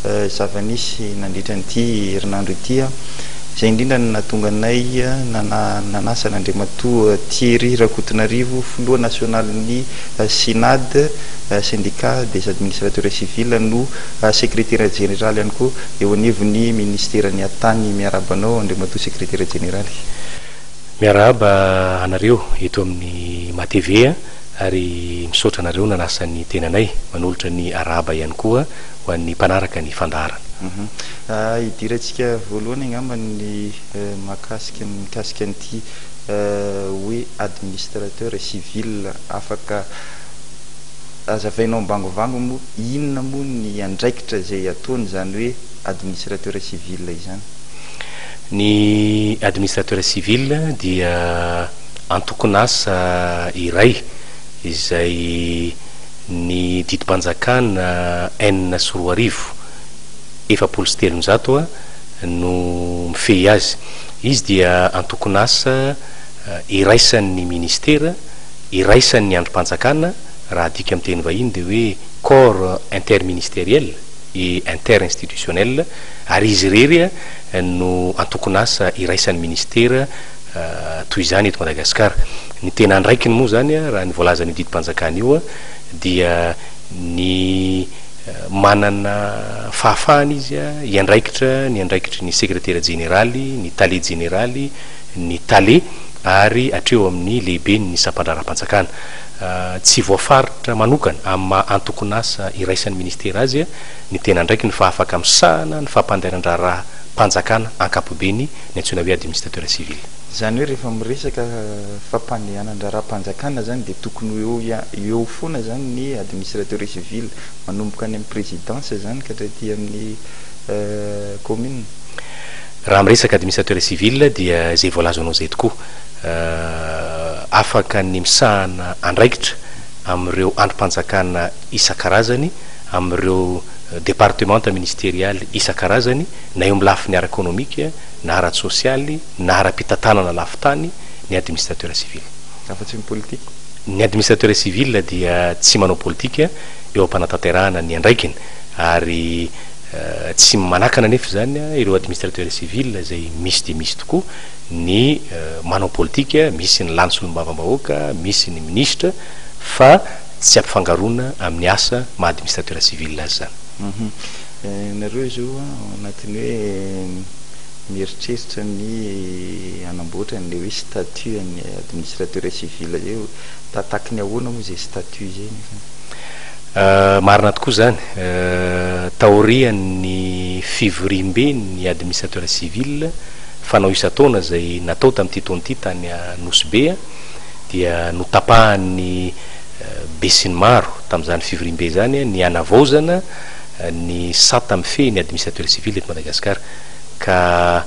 zava-nisy nandritra an'ity herinandro ity. Izay indrindra no nahatonga anay nanasa an'Andriamatoa Thierry Rakotonarivo, filoha nasionalin'ny Synad, Syndicat des Administrateurs Civils, no sekretera jeneraly ihany koa eo anivon'ny ministeran'ny Atany. Miarahaba anao Andriamatoa sekretera jeneraly. Miarahaba anareo eto amin'ny MATV ary misaotra anareo nanasa ny tenanay. Manolotra ny arahaba ihany koa ho an'ny mpanaraka ny fandaharana. Hidirantsika voalohany angamba ny mahakasika ny mikasika an'ity hoe administrateur civil. Afaka hazavainao ambangovangony moa inona moa ny andraikitra izay ataony izany hoe administrateur civil izany? Ny administrateur civil dia antokon'asa iray izay ny didim-panjakana 2006 340 no mifehy azy. Izy dia antokon'asa iraisan'ny ministera, iraisan'ny andrim-panjakana, raha adika amin'ny teny vahiny dia hoe corps interministériel et interinstitutionnel, ary izy irery no antokon'asa iraisan'ny ministera toy izany eto Madagasikara. Ny tena andraikiny moa izany raha ny voalazan'io didim-panjakana io dia ny manana fahafahana izy hiandraikitra ny andraikitry ny sekretera jeneraly, ny tale jeneraly, ny tale ary hatreo amin'ny lehiben'ny sampandraharaham-panjakana. Tsy voafaritra manokana amin'ny maha antokon'asa iraisan'ny ministera azy ny tena andraikiny fa afaka misahana ny fampandehanan-draharaham-panjakana ankapobeny ny antsoina hoe administrateur civil. Izany hoe rehefa miresaka fampandehanan-draharaham-panjakana izany dia tokony ho eo eo foana izany ny administrateur civil, manomboka any amin'ny présidence izany ka hatraty amin'ny commune. Raha miresaka administrateur civil dia izay voalazanao izay tokoa. Afaka ny misahana andraikitra amin'ireo andrim-panjakana isan-karazany, amin'ireo departemanta ministerialy isan-karazany, na eo amin'ny lafiny ara-ekonomika, na ara-tsosialy, na ara-pitantanana lafin-tany ny administrateur civil. Afa-tsy ny politika? Ny administrateur civil dia tsy manao politika eo am-panatanterahana ny andraikiny ary tsy manakana anefa izany ireo administrateur civil izay misy dia misy tokoa ny manao politika, misy ny lany solombavambahoaka, misy ny minisitra fa tsy ampifangaroana amin'ny asa maha administrateur civil azy izany. Nareo izao ao anatin'ny hoe mieritreritra ny hanamboatra an'ilay hoe statut an'ny administrateur civil izay, taky ny ahoana moa izay statut izay nefa? Marina tokoa izany. Taorian'ny fivoriamben'ny administrateur civil fanao isan-taona izay natao tamin'ity taona ity tany Nosy Be dia notapahan'ny besinimaro tamin'izany fivoriambe izany ny hanavaozana ny sata mifehy ny administrateur civil eto Madagasikara ka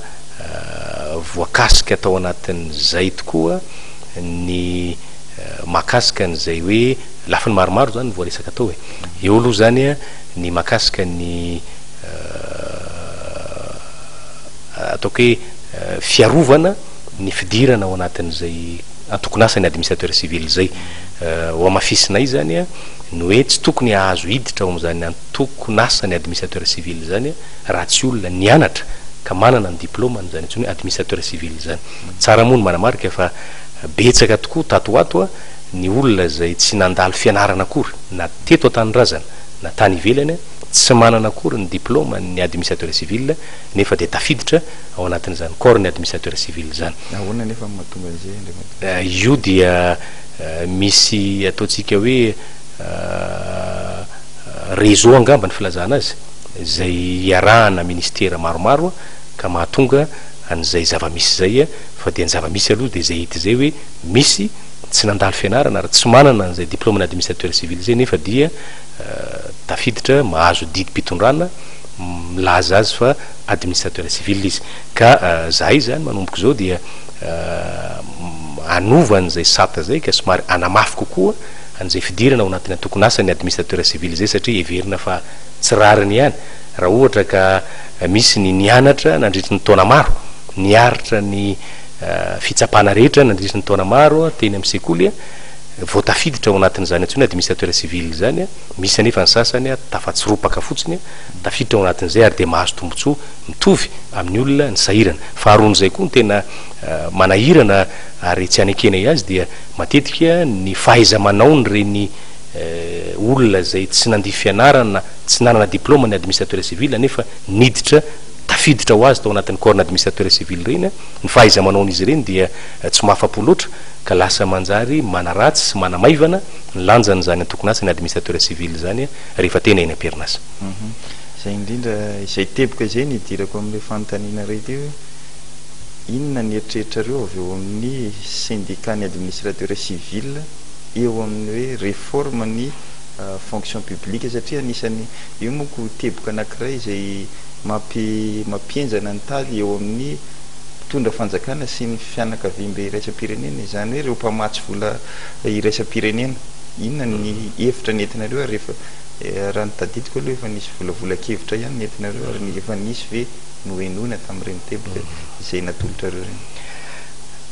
voakasika tao anatin'izay tokoa ny mahakasika an'izay hoe lafiny maromaro izany no voaresaka tao e. Eo aloha izany ny mahakasika ny ataoko hoe fiarovana ny fidirana ao anatin'izay antokon'asan'ny administrateur civil izay. Hohamafisinay izany ny hoe tsy tokony hahazo hiditra ao amin'izany antokon'asan'ny administrateur civil izany raha tsy olona nianatra ka manana ny diplaoman'izany antsoina hoe administrateur civil izany. Tsara moa ny manamarika fa betsaka tokoa tato ho ato ny olona izay tsy nandalo fianarana akory na teto an-tanindrazana na tany ivelany, tsy manana akory ny diplaoman'ny administrateur civil nefa dia tafiditra ao anatin'izany corps-n'ny administrateur civil izany. Ahoana anefa no mahatonga an'izay Andriamatoa? Io dia misy ataontsika hoe réseau angamba ny filazana azy, izay iarahana ministera maromaro ka mahatonga an'izay zava-misy izay, fa dia ny zava-misy aloha dia izay hita izay hoe misy tsy nandalo fianarana ary tsy manana an'izay diplaoman'ny administrateur civil izay nefa dia tafiditra mahazo didim-pitondrana milaza azy fa administrateur civil izy. Ka zahay izany manomboka izao dia hanova an'izay sata izay ka somary hanamafy kokoa an'izay fidirana ao anatin'ny antokon'asan'ny administrateur civil izay satria heverina fa tsy rariny ihany raha ohatra ka misy ny nianatra nandritry ny taona maro, niaritra ny fitsapana rehetra nandritry ny taona maro teny amin'ny sekoly. vao tafiditra ao anatin'izany antsoina administrateur civil izany, misy anefa ny sasany tafatsiropaka fotsiny tafiditra ao anatin'izay ary dia mahazo tombontsoa mitovy amin'ny olona nisahirana. Faharoan'izay koa ny tena manahirana ary tsy anekenay azy dia matetika ny fahaiza-manaon'ireny olona izay tsy nandia fianarana, tsy nanana diplaoma ny administrateur civil nefa niditra tafiditra ho azy tao anatin'ny corps-na administrateur civil ireny, ny fahaiza-manaon'izy ireny dia tsy mahafa-po loatra ka lasa manjary manaratsy sy manamaivana ny lanjan'izany antokon'asa ny administrateur civil izany rehefa tena eny am-perinasa. Izay indrindra, izay teboka izay no idirako amin'ilay fanontaniana iray ity hoe, inona ny eritreritrareo avy eo amin'ny syndicat-n'ny administrateur civil eo amin'ny hoe réforme ny fonction publique satria anisan'ny, io manko teboka anankiray izay mampi, mampihenjana ny tady eo amin'ny mpitondra fanjakana sy ny fianakaviambe iraisam-pirenena, izany hoe ireo mpamatsy vola iraisam-pirenena. Inona ny hevitra nentinareo ary efa, raha ny tadidiko aloha efa nisy volavolan-kevitra ihany nentinareo ary efa nisy ve nohenoina tamin'ireny teboka izay natolotrareo ireny?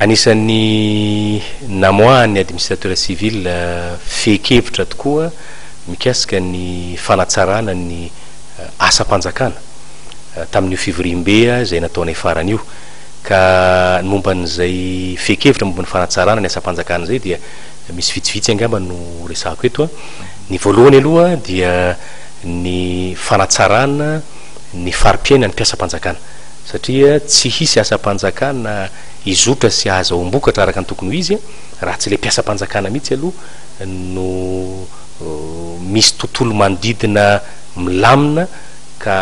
Anisan'ny namoahan'ny administrateur civil fehin-kevitra tokoa mikasika ny fanatsarana ny asam-panjakana tamin'io fivoriambe izay nataonay farany io. Ka ny momba an'izay fehin-kevitra momba ny fanatsarana ny asam-panjakana izay dia misy vitsivitsy angamba no resahako eto. Ny voalohany aloha dia ny fanatsarana ny fari-piainan'ny mpiasam-panjakana satria tsy hisy asam-panjakana hizotra sy hahazahoam-bokatra araka ny tokony ho izy raha tsy ilay mpiasam-panjakana mihitsy aloha no misy tontolo manodidina milamina ka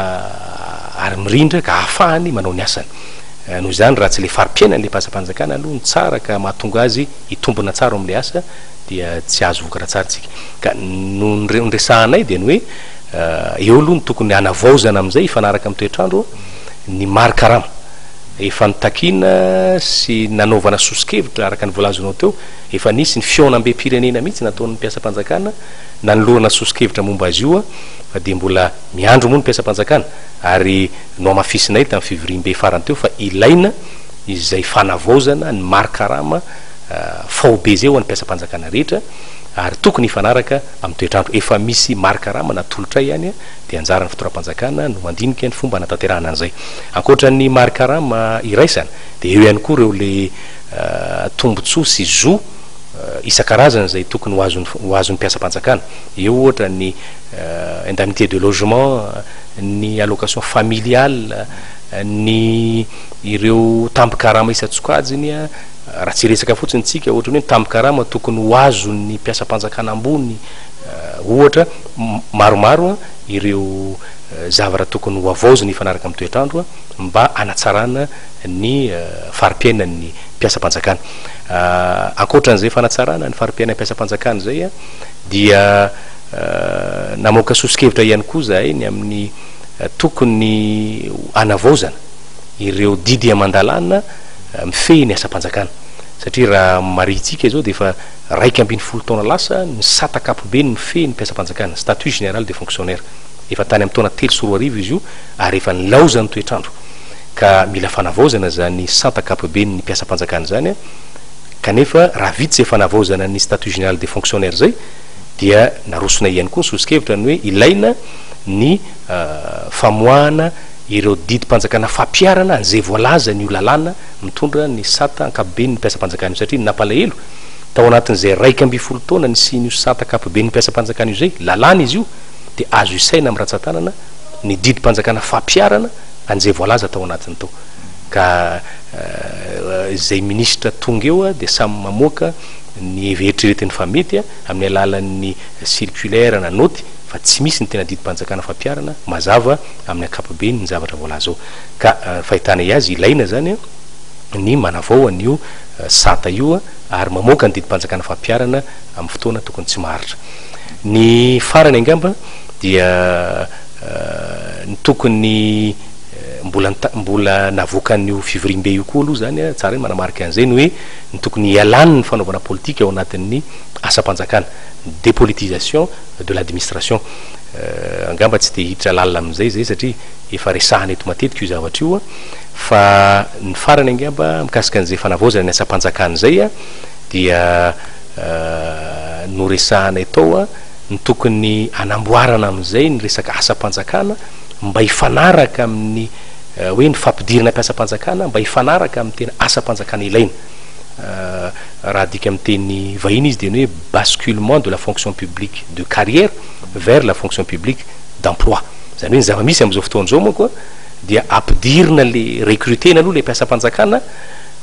ary mirindra ka ahafahany manao ny asany. Noho izany raha tsy ilay fari-piainan'ilay mpiasam-panjakana aloha no tsara ka mahatonga azy hitombina tsara ao amin'ilay asa dia tsy hahazo vokatra tsara isika. Ka no niresahanay dia ny hoe eo aloha no tokony hanavaozana amin'izay hifanaraka amin'ny toetr'andro ny mari-karama. Efa notakiana sy nanaovana soso-kevitra araka ny voalazanao teo, efa nisy ny fihaonambem-pirenena mihitsy nataon'ny mpiasam-panjakana nanolorana soso-kevitra momba azy io fa dia mbola miandry moa ny mpiasam-panjakana ary nohamafisinay tamin'ny fivoriambe farany teo fa ilaina izay fanavaozana ny mari-karama faobe izay ho an'ny mpiasam-panjakana rehetra ary tokony hifanaraka amin'ny toetr'andro. Efa misy mari-karama natolotray ihany dia anjaran'ny fitondram-panjakana no mandinika ny fomba hanatanterahana an'izay. Ankoatra ny mari-karama iraisana dia eo ihany koa ireo le tombontsoa sy zo isan-karazany izay tokony ho azon'ny ho azon'ny mpiasam-panjakana. Eo ohatra ny indemnité de logement, ny allocation familiale, ny ireo tambin-karama isan-tsokajiny, raha tsy hiresaka fotsiny tsika ohatra ny hoe ny tambin-karama tokony ho azon'ny mpiasam-panjakana ambony ohatra, maromaro ireo zavatra tokony ho havaozina hifanaraka amin'ny toetr'andro mba hanatsarana ny fari-piainan'ny mpiasam-panjakana. Ankoatra an'izay fanatsarana ny fari-piainan'ny mpiasam-panjakana izay dia namoaka soso-kevitra ihany koa izahay ny amin'ny tokony hanavaozana ireo didy aman-dalàna mifehy ny asam-panjakana satria raha marihintsika izao dia efa 11 taona lasa ny sata ankapobeny mifehy ny mpiasam-panjakana, statut général des fonctionnaires, efa tany amin'ny taona 2003 izy io ary efa nilaozan'ny toetr'andro ka mila fanavaozana izany sata ankapoben'ny mpiasam-panjakana izany kanefa raha vita izay fanavaozana ny statut général des fonctionnaires izay dia narosonay ihany koa ny soso-kevitra ny hoe ilaina ny famoahana ireo didim-panjakana fampiharana an'izay voalazan'io lalàna mitondra ny sata ankapoben'ny mpiasam-panjakana io satria ny nampalahelo tao anatin'izay 11 taona nisian'io sata ankapoben'ny mpiasam-panjakana io izay, lalàna izy io, dia azo isaina amin'ny ratsan-tanana ny didim-panjakana fampiharana an'izay voalaza tao anatiny tao. Ka izay minisitra tonga eo dia samy mamoaka ny eritreretiny fa mety amin'ny alalan'ny circulaire na naoty fa tsy misy ny tena didim-panjakana fampiharana mazava amin'ny ankapobeny ny zavatra voalaza ao. Ka ny fahitanay azy ilaina izany ny manavao an'io sata io ary mamoaka ny didim-panjakana fampiharana amin'ny fotoana tokony tsy maharitra. Ny farany angamba dia ny tokony mbola mbola navoakan'io fivoriambe io koa aloha izany, tsara ny manamarika an'izay, ny hoe ny tokony hialan'ny fanaovana politika ao anatin'ny asam-panjakana, dépolitisation de l'administration. Angamba tsy dia hiditra lalina amin'izay izay satria efa resahana eto matetika io zavatra io fa ny farany angamba mikasika an'izay fanavaozana ny asam-panjakana izay dia. noresahanay tao ny tokony hanamboarana amin'izay ny resaka asam-panjakana mba hifanaraka amin'ny hoe ny fampidirana mpiasam-panjakana mba hifanaraka amin'ny tena asam-panjakana ilaina. Raha adika amin'ny teny vahiny izy dia ny hoe basculement de la fonction publique de carrière vers la fonction publique d'emploi. Izany hoe ny zava-misy amin'izao fotoana izao manko dia ampidirina le recruter-na aloha le mpiasam-panjakana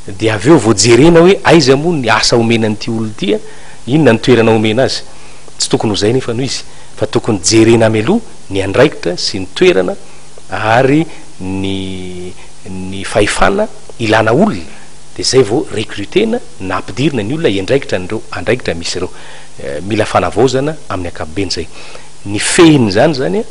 dia avy eo vao jerena hoe aiza moa ny asa omena an'ity olona ity, inona ny toerana omena azy. Tsy tokony ho izay nefa no izy fa tokony jerena mialoha ny andraikitra sy ny toerana ary ny ny fahefana ilana olona dia izay vao recruter-na na ampidirina ny olona hiandraikitra an'ireo andraikitra misy ireo. Mila fanavaozana amin'ny ankapobeny izay. Ny fehin'izany izany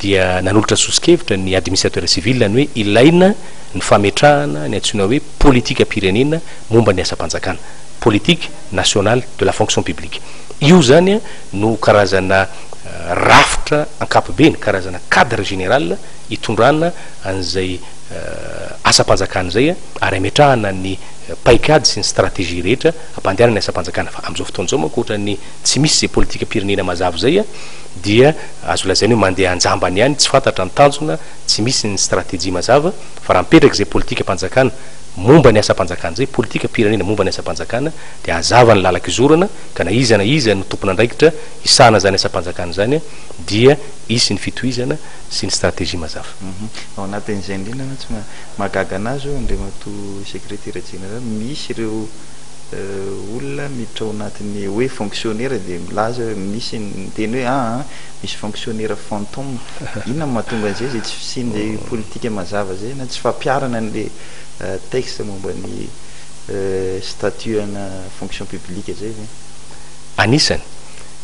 dia nanolotra soso-kevitra ny administrateur civil ny hoe ilaina ny fametrahana ny antsoina hoe politikam-pirenena momba ny asam-panjakana, politique nationale de la fonction publique. Io izany no karazana rafitra ankapobeny, karazana cadre général hitondrana an'izay asam-panjakana izay ary hametrahana ny paikady sy ny stratégie rehetra hampandehanana ny asam-panjakana. Fa amin'izao fotoana izao manko ohatran'ny tsy misy izay politikam-pirenena mazava izay dia azo lazaina hoe mandeha an-jambany ihany, tsy fantatra ny tanjona, tsy misy ny stratégie mazava, fa raha mipetraka izay politikam-panjakana momba ny asam-panjakana izay, politikam-pirenena momba ny asam-panjakana, dia hazava ny lalan-kizorana, ka na iza na iza no tompon'andraikitra hisahana izany asam-panjakana izany dia hisy ny fitohizana sy ny stratégie mazava. Ao anatin'izay indrindra mantsy mahagaga an'ahy izao Andriamatoa Sekretera Jeneraly, misy ireo olona miditra ao anatin'ny hoe fonctionnaire dia milaza hoe misy miteny hoe aa misy fonctionnaire fantôme. Inona no mahatonga an'izay, izay tsy fisian'izay politika mazava izay na tsy fampiharana an'ilay texte momba ny statut ana fonction publique izay ve? Anisany,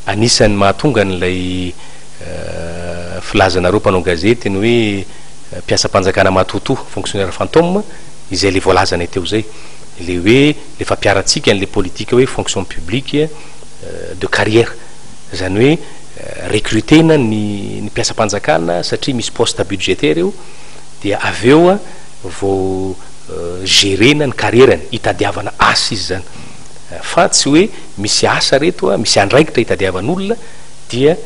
anisan'ny mahatonga an'ilay filazanareo mpanao gazety ny hoe mpiasam-panjakana matoatoa, fonctionnaire fantôme, izay ilay voalazanay teo izay. le hoe le fampiharantsika an'le politique hoe fonction publique de carrière, zany hoe recruter-na ny ny mpiasam-panjakana satria misy poste budgétaire eo dia avy eo vao gérer-na ny carrière-ny, hitadiavana asa izy zany fa tsy hoe misy asa reto misy andraikitra hitadiavan'olona dia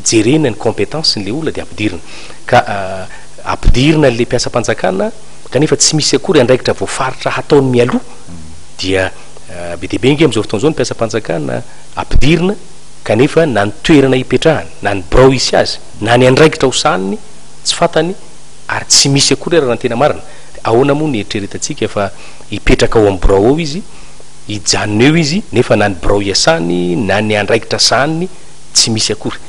jerena ny compétence-n'le olona dia ampidirina ka ampidirina le mpiasam-panjakana kanefa tsy misy akory andraikitra voafaritra hataony mialoha dia be dia be ange amin'izao fotoana izao ny mpiasam-panjakana ampidirina kanefa na ny toerana hipetrahany na ny birao hisy azy na ny andraikitra ho sahaniny tsy fantany ary tsy misy akory ara raha ny tena marina. Dia ahoana moa no hieritreretantsika fa hipetraka ao amin'ny birao ao izy, hijanona eo izy nefa na ny birao hiasany na ny andraikitra sahaniny tsy misy akory.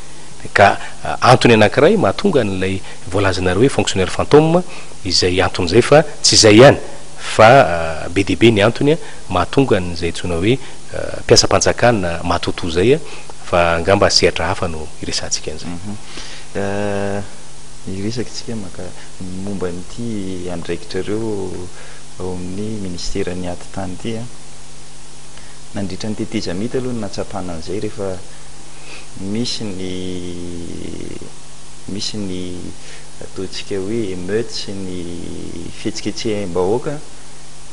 Ka antony anankiray mahatonga an'ilay voalazanareo hoe fonctionnaire fantôme izay antony izay fa tsy izay ihany fa be dia be ny antony mahatonga an'izay antsoina hoe mpiasam-panjakana matoatoa izay fa angamba sehatra hafa no iresahantsika an'izay. Hiresaka isika maka momba an'ity andraikitrareo ao amin'ny ministeran'ny atitany ity. Nandritra ny tetezamita aloha no nahatsapana an'izay rehefa misy ny misy ny ataontsika hoe émeute sy ny fihetsiketseham-bahoaka,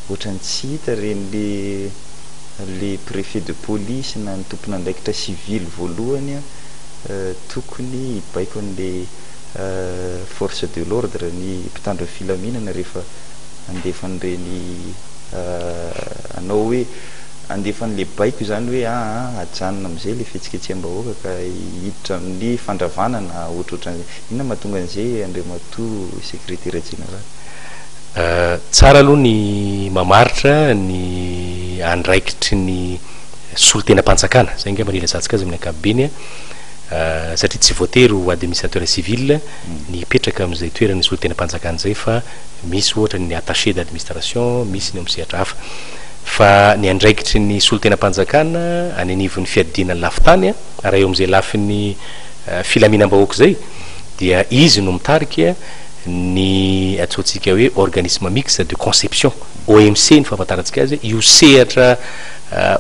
ohatran'ny tsy hita ireny le le préfet de police na ny tompon'andraikitra sivily voalohany tokony hibaiko an'le force de l'ordre, ny mpitandro ny filaminana rehefa handefa an'ireny hanao hoe handefa an'le baiko izany hoe aa ajanona amin'izay le fihetsiketseham-bahoaka ka hiditra amin'ny fandravana na ohatrohatran'izay. Inona no mahatonga an'izay Andriamatoa Sekretera Jeneraly? Tsara aloha ny mamaritra ny andraikitry ny solontenam-panjakana, izay angamba no ilazantsika azy amin'ny ankapobeny, satria tsy voatery ho administrateur civil ny hipetraka amin'izay toeran'ny solontenam-panjakana izay fa misy ohatra ny attaché d'administration, misy ny ao amin'ny sehatra hafa. Fa ny andraikitry ny solontenam-panjakana any anivon'ny fiadiana ny lafin-tany, raha eo amin'izay lafiny filaminam-bahoaka izay dia izy no mitarika ny antsointsika hoe organisme mixte de conception, OMC ny fahafantarantsika azy, io sehatra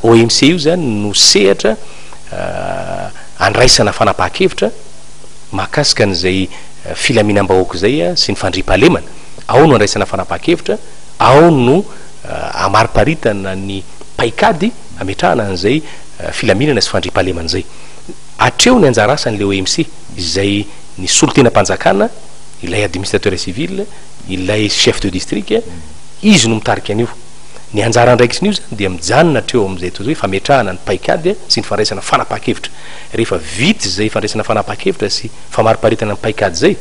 OMC io izany no sehatra andraisana fanapahan-kevitra mahakasika an'izay filaminam-bahoaka izay sy ny fandriampahalemana, ao no andraisana fanapahan-kevitra, ao no amariparitana ny paikady ametrahana an'izay. filaminana sy fandriampahalemana izay. Hatreo ny anjara asan'ilay OMC izay ny solontenam-panjakana, ilay administrateur civil, ilay chef de district, izy no mitarika an'io. Ny anjara andraikitrin'io izany dia mijanona hatreo amin'izay atao hoe fametrahana ny paikady sy ny fandraisana fanapahan-kevitra. Rehefa vita izay fandraisana fanapahan-kevitra sy famariparitana ny paikady izay,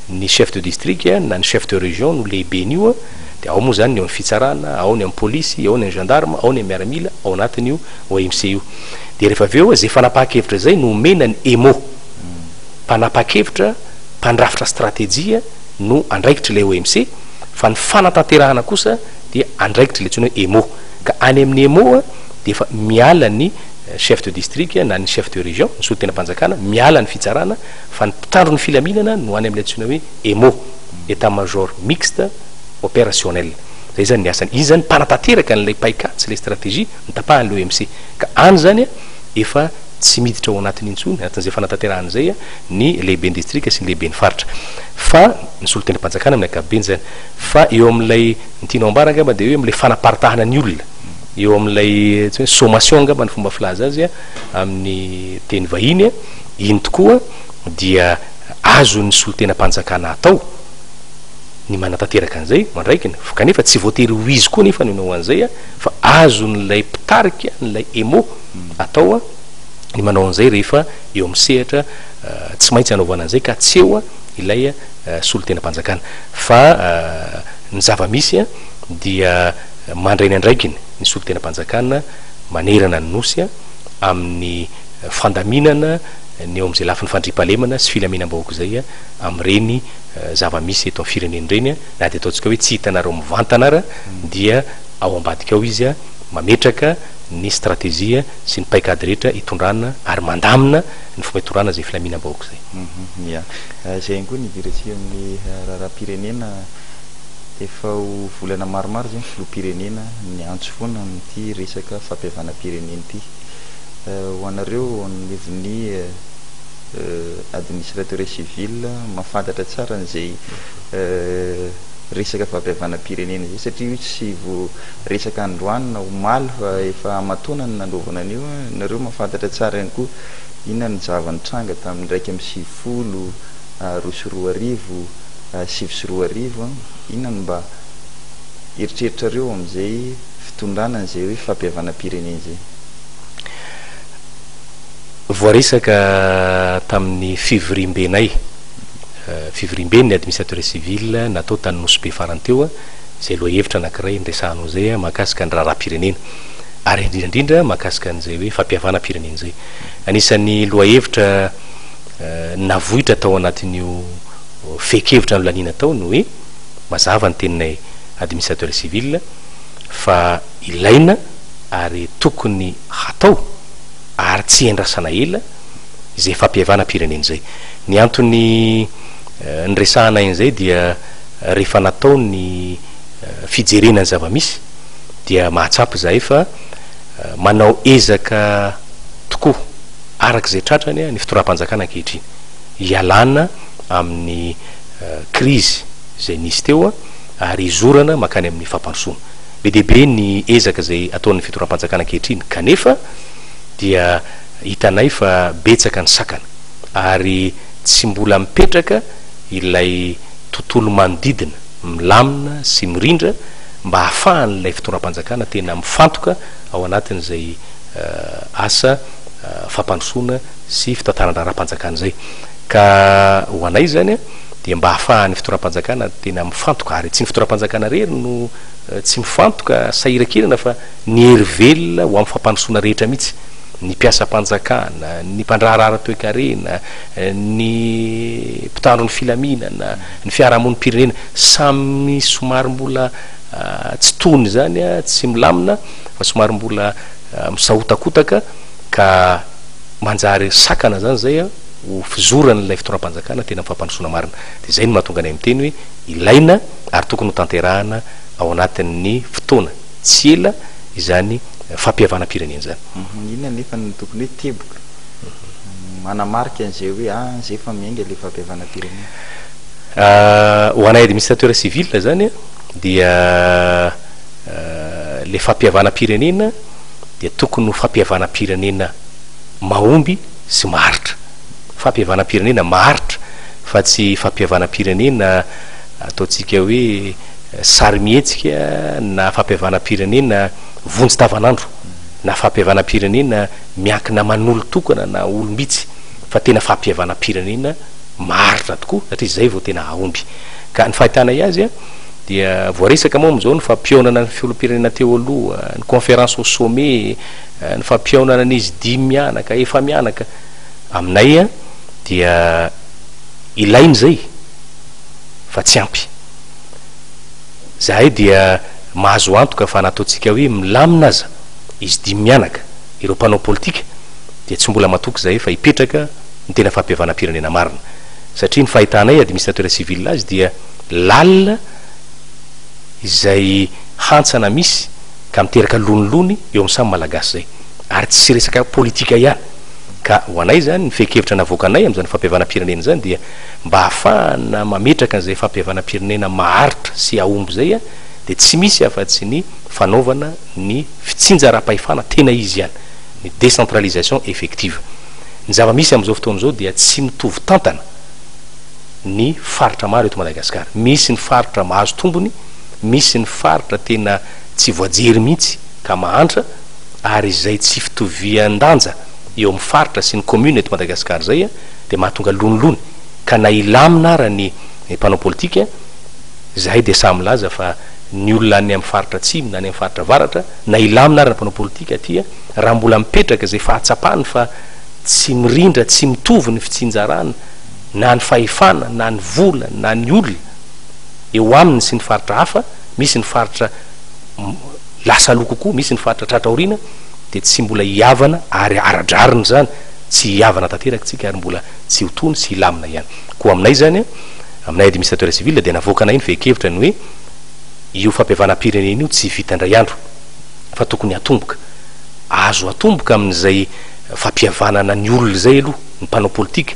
ny chef de district na ny chef de région no lehiben'io, dia ao moa izany ny eo amin'ny fitsarana, ao ny amin'ny polisy, ao ny amin'ny gendarme, ao ny amin'ny miaramila, ao anatin'io OMC io. Dia rehefa avy eo, izay fanapahan-kevitra izay no omena ny EMO. Mpanapa-kevitra, mpandrafitra stratejia no andraikitr'ilay OMC, fa ny fanatanterahana kosa dia andraikitry ilay antsoina hoe EMO. Ka any amin'ny EMO dia efa miala ny chef de district na ny chef de région, ny solontenam-panjakana, miala ny fitsarana fa ny mpitandro ny filaminana no any amin'ilay antsoina hoe EMO, Etat Major Mixte Opérationnel. Izay izany ny asany. Izy izany mpanatanteraka an'ilay paikady sy ilay stratégie notapahan'ilay OMC. Ka any izany efa tsy miditra ao anatiny intsony, anatin'izay fanatanterahana izay, ny lehiben'ny distrika sy ny lehiben'ny faritra. Fa ny solontenam-panjakana amin'ny ankapobeny izany. Fa eo amin'ilay, ny tianao ambara angamba dia hoe amin'ilay fanaparitahana ny olona, eo amin'ilay tsy hoe sommation angamba ny fomba filaza azy amin'ny teny vahiny, iny tokoa dia azon'ny solontenam-panjakana atao ny manatanteraka an'izay, mandraikiny, kanefa tsy voatery ho izy koa anefa no hanao an'izay fa azon'ilay mpitarika an'ilay EMO atao ny manao an'izay rehefa eo amin'ny sehatra tsy maintsy hanaovana an'izay ka tsy eo ilay solontenam-panjakana. Fa ny zava-misy dia mandray ny andraikiny ny solontenam-panjakana manerana ny Nosy amin'ny fandaminana ny eo amin'izay lafiny fandriampahalemana sy filaminam-bahoaka izay amin'ireny zava-misy eto amin'ny firenena ireny, na dia ataontsika hoe tsy hitanareo mivantana ara dia ao ambadika ao izy mametraka ny stratejia sy ny paikady rehetra hitondrana ary mandamina ny fomba hitondrana izay filaminam-bahoaka izay. Ya. Izay ihany koa ny hidirantsika amin'ny raharaham-pirenena. Efa ho volana maromaro izay ny filoham-pirenena niantso foana amin'ity resaka fampihavanam-pirenena ity. Ho anareo ao anivon'ny administrateur civil mahafantatra tsara an'izay resaka fampihavanam-pirenena izay satria io tsy vao resaka androany na omaly fa efa aman-taonany no nanaovana an'io. Nareo mahafantatra tsara ihany koa inona ny zava-nitranga tamin'ny 2091, 2009. Inona no mba eritreritrareo amin'izay fitondrana an'izay hoe fampihavanam-pirenena izay? Voaresaka tamin'ny fivoriambenay, fivoriamben'ny administrateur civil natao tany Nosy Be farany teo, izay lohahevitra anankiray niresahanao izay mahakasika ny raharaham-pirenena ary indrindra indrindra mahakasika an'izay hoe fampihavanam-pirenena izay. Anisan'ny lohahevitra navoitra tao anatin'io fehin-kevitra nolaniana tao ny hoe mazava ny teninay administrateur civil fa ilaina ary tokony hatao ary tsy iandrasana ela izay fampihavanam-pirenena izay. Ny antony niresahanay an'izay dia rehefa natao ny fijerena ny zava-misy dia mahatsapa izahay fa manao ezaka tokoa araka izay tratrany ny fitondram-panjakana ankehitriny hialana amin'ny krizy izay nisy teo ary hizorana mankany amin'ny fampandrosoana. Be dia be ny ezaka izay ataon'ny fitondram-panjakana ankehitriny kanefa dia hitanay fa betsaka ny sakana ary tsy mbola mipetraka ilay tontolo manodidina milamina sy mirindra mba hahafahan'ilay fitondram-panjakana tena mifantoka ao anatin'izay asa fampandrosoana sy fitantaran-draharaham-panjakana izay. Ka ho anay izany dia mba hahafahan'ny fitondram-panjakana tena mifantoka, ary tsy ny fitondram-panjakana irery no tsy mifantoka sahirankirana fa ny hery velona ho amin'ny fampandrosoana rehetra mihitsy, ny mpiasam-panjakana, ny mpandraharaha ara-toekarena, ny mpitandro ny filaminana, ny fiarahamonim-pirenena, samy somary mbola tsy tony izany, tsy milamina fa somary mbola misahotakotaka ka manjary sakana izany izay ho fizoran'ilay fitondram-panjakana tena amin'ny fampandrosoana marina. Dia izay no mahatonga anay miteny hoe ilaina ary tokony ho tanterahana ao anatin'ny fotoana tsy ela izany fampihavanam-pirenena izany. Inona anefa no tokony hoe teboka manamarika an'izay hoe ah izay efa miainga ilay fampihavanam-pirenena? Ho anay administrateur civil izany dia ilay fampihavanam-pirenena. dia tokony ho fampihavanam-pirenena mahomby sy maharitra. Fampihavanam-pirenena maharitra fa tsy fampihavanam-pirenena ataontsika hoe sarimihetsika na fampihavanam-pirenena vonjy tavanandro na fampihavanam-pirenena miankina aman'olon-tokana na olom-bitsy fa tena fampihavanam-pirenena maharitra tokoa satria izay vao tena hahomby. Ka ny fahitanay azy dia voaresaka moa amin'izao ny fampihaonana ny filoham-pirenena teo aloha, ny conférence au sommet, ny fampihaonana an'izy dimy mianaka, efa-mianaka. Aminay dia ilaina izay fa tsy ampy. Izahay dia mahazo antoka fa na ataontsika hoe milamina aza izy dimy mianaka, ireo mpanao politika, dia tsy mbola matoky izahay fa hipetraka ny tena fampihavanam-pirenena marina. Satria ny fahitanay administrateur civil azy dia lalina izay hantsana misy ka miteraka lonilony eo amin'ny samy Malagasy izay. Ary tsy resaka politika ihany. Ka ho anay izany, ny fehin-kevitra navoakanay amin'izany fampihavanam-pirenena izany dia mba hahafahana mametraka an'izay fampihavanam-pirenena maharitra sy hahomby izay dia tsy misy afa-tsy ny fanaovana ny fitsinjaram-pahefana tena izy ihany, ny décentralisation effective. Ny zava-misy amin'izao fotoana izao dia tsy mitovy tantana ny faritra maro eto Madagasikara. Misy ny faritra mahazo tombony, misy ny faritra tena tsy voajery mihitsy ka mahantra, ary izay tsy fitovian-danja eo amin'ny faritra sy ny commune eto Madagasikara izay dia mahatonga lonilony ka na hilamina ara ny mpanao politika, izahay dia samy milaza fa ny olona any amin'ny faritra atsimo na any amin'ny faritra avaratra na hilamina ara ny mpanao politika aty raha mbola mipetraka izay fahatsapany fa tsy mirindra, tsy mitovy ny fitsinjarana na ny fahefana na ny vola na ny olona eo aminy sy ny faritra hafa, misy ny faritra lasa aloha kokoa, misy ny faritra tratra aoriana dia tsy mbola hihavana ary ara-drariny izany, tsy hihavana tanteraka isika ary mbola tsy ho tony sy hilamina ihany. Koa aminay izany, aminay administrateur civil dia navoakanay ny fehin-kevitra ny hoe io fampihavanam-pirenena io tsy vita indray andro fa tokony hatomboka. Azo atomboka amin'izay fampihavanana ny olona izay aloha ny mpanao politika